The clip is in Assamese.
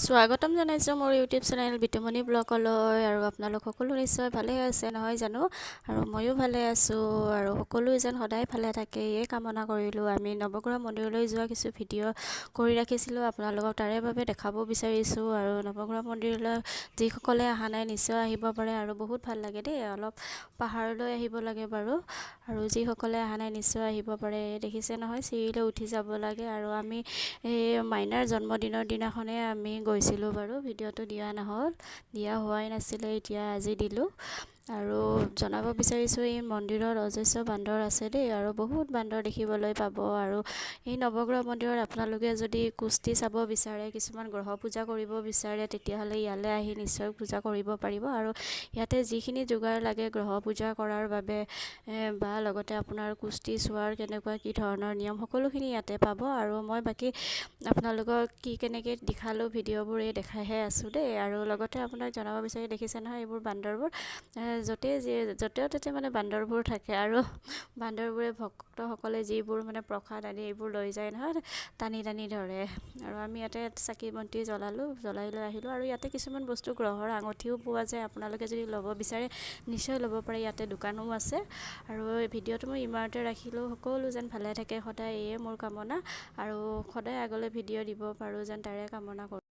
স্বাগতম জনাইছোঁ মোৰ ইউটিউব চেনেল বিতুমণি ব্লগলৈ। আৰু আপোনালোক সকলো নিশ্চয় ভালে আছে, নহয় জানো? আৰু ময়ো ভালে আছোঁ আৰু সকলোৱে যেন সদায় ভালে থাকে, এয়ে কামনা কৰিলোঁ। আমি নৱগ্ৰহ মন্দিৰলৈ যোৱা কিছু ভিডিঅ' কৰি ৰাখিছিলোঁ, আপোনালোকক তাৰে বাবে দেখাব বিচাৰিছোঁ। আৰু নৱগ্ৰহ মন্দিৰলৈ যিসকলে অহা নাই, নিশ্চয় আহিব পাৰে আৰু বহুত ভাল লাগে দেই। অলপ পাহাৰলৈ আহিব লাগে বাৰু। আৰু যিসকলে অহা নাই, নিশ্চয় আহিব পাৰে। দেখিছে নহয়, চিৰিলৈ উঠি যাব লাগে। আৰু আমি এই মাইনাৰ জন্মদিনৰ দিনাখনেই আমি গৈছিলোঁ বাৰু। ভিডিঅ'টো দিয়া নহ'ল, দিয়া হোৱাই নাছিলে, এতিয়া আজি দিলোঁ। আৰু জনাব বিচাৰিছোঁ, এই মন্দিৰত অজস্ৰ বান্দৰ আছে দেই আৰু বহুত বান্দৰ দেখিবলৈ পাব। আৰু এই নৱগ্ৰহ মন্দিৰত আপোনালোকে যদি কুষ্টি চাব বিচাৰে, কিছুমান গ্ৰহ পূজা কৰিব বিচাৰে, তেতিয়াহ'লে ইয়ালৈ আহি নিশ্চয় পূজা কৰিব পাৰিব। আৰু ইয়াতে যিখিনি যোগাৰ লাগে গ্ৰহ পূজা কৰাৰ বাবে বা লগতে আপোনাৰ কুষ্টি চোৱাৰ কেনেকুৱা কি ধৰণৰ নিয়ম, সকলোখিনি ইয়াতে পাব। আৰু মই বাকী আপোনালোকক কি কেনেকৈ দেখালোঁ, ভিডিঅ'বোৰ এই দেখাইহে আছোঁ দেই। আৰু লগতে আপোনাক জনাব বিচাৰি, দেখিছে নহয় এইবোৰ বান্দৰবোৰ, য'তেই যি য'তে ত'তে মানে বান্দৰবোৰ থাকে। আৰু বান্দৰবোৰে ভক্তসকলে যিবোৰ মানে প্ৰসাদ আদি এইবোৰ লৈ যায় নহয়, টানি টানি ধৰে। আৰু আমি ইয়াতে চাকি বন্তি জ্বলালোঁ, জ্বলাই লৈ আহিলোঁ। আৰু ইয়াতে কিছুমান বস্তু, গ্ৰহৰ আঙুঠিও পোৱা যায়। আপোনালোকে যদি ল'ব বিচাৰে, নিশ্চয় ল'ব পাৰে। ইয়াতে দোকানো আছে। আৰু এই ভিডিঅ'টো মই ইমানতে ৰাখিলোঁ। সকলো যেন ভালে থাকে সদায়, এয়ে মোৰ কামনা। আৰু সদায় আগলৈ ভিডিঅ' দিব পাৰোঁ যেন, তাৰে কামনা কৰোঁ।